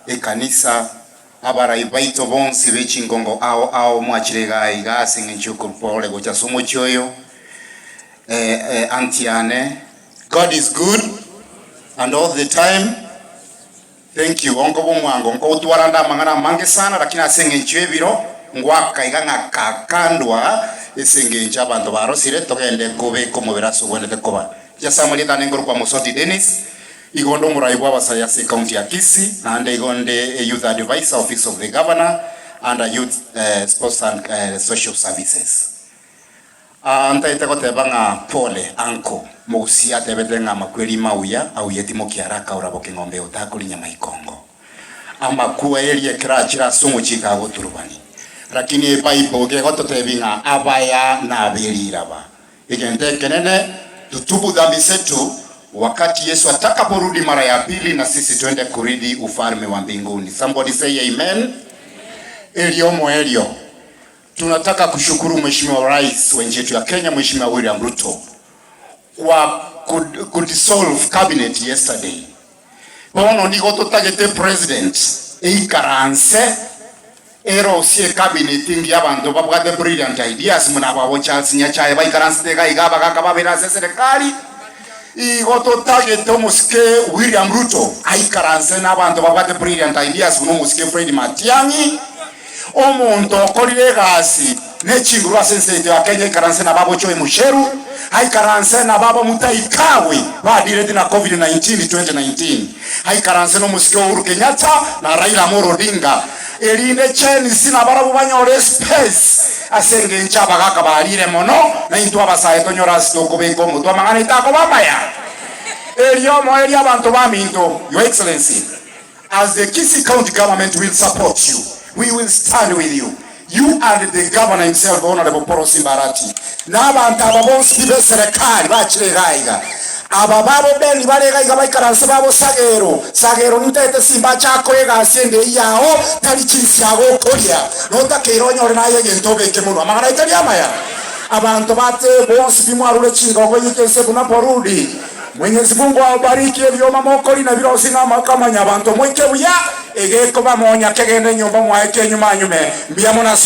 Ekanisa, abarai baito bonsi be chingongo ao ao mwachire igaa iga ase eng'encho y'okorwa pole gocha ase omochie oyo, Auntie yane, God is good and all the time, thank you, onkoba omwango, nkogotwara nde amang'ana amange sana lakini ase eng'encho y'ebiro ngwaka iga ng'a kakandwa ase engencho abanto barosire togende kobeka omobere ase ogwenerete koba. Inche amarieta ane nkorokwa Mosoti Dennis, igo nde omorai bw'abasae ase ecounty ya Kisii, naende igo nde a youth advisor office of the governor under youth sports and social services. Aa ntaete goteba ng'a pole uncle mogusia atebete ng'a amakweri mauya auyeti mokiara akaura bokeng'ombe otakori nyama ikongo. Amakwa eria ekero achire ase omochiko agoturubani. Lakini ebible gegototebi ng'a abaya naberiraba. Egento ekenene tutubu dhambi zetu wakati Yesu atakaporudi mara ya pili na sisi twende kuridi ufalme wa mbinguni. Somebody say amen. Erio omoerio tunataka kushukuru Mheshimiwa Rais wa nchi yetu ya Kenya, Mheshimiwa William Ruto kwa kudissolve cabinet yesterday. Bono nigo totagete president eikaranse erosie cabinet ngi abanto babwate brilliant ideas muna babo Charles Nyachae baikaransete iga iga abagaka babere ase serikali igo totagete omosike William Ruto aikaranse na abanto babwate brilliant ideas buna omosike Fred Matiang'i omonto okorire egasi nechinguru ase ense yaito ya Kenya aikaranse na babo Joe Mucheru aikaranse na babo Mutahi Kagwe badireti na COVID-19 2019 aikaranse na omosike Uhuru Kenyatta na Raila Amolo Odinga erinde Gen Z nabarabwo banyore space ase engencho abagaka barire mono na intwe abasae tonyore ase tokobeka omotwe amang'ana aito akoba amaya erio omoerio abanto baminto. Your Excellency, as the Kisii County Government will support you, we will stand with you, you and the governor himself, Honorable Paul Simba Arati, na abanto aba bonsi be serikali bachire iga iga aba babo beni bare iga iga baikaranse babo Sagero Sagero nintete simba achako egasi ende yao tari chinsi agokoria notakeire onyore naye egento obeke monwa amang'ana aitari amaya abanto bate bonsi bimwarure chingongo yike buna porudi. Mwenyezi Mungu awabariki ebioma mokori na birosi na amakamanya abanto moike buya egeko bamonya kegende nyomba mwae kenyuma anyume mbuya mono ase.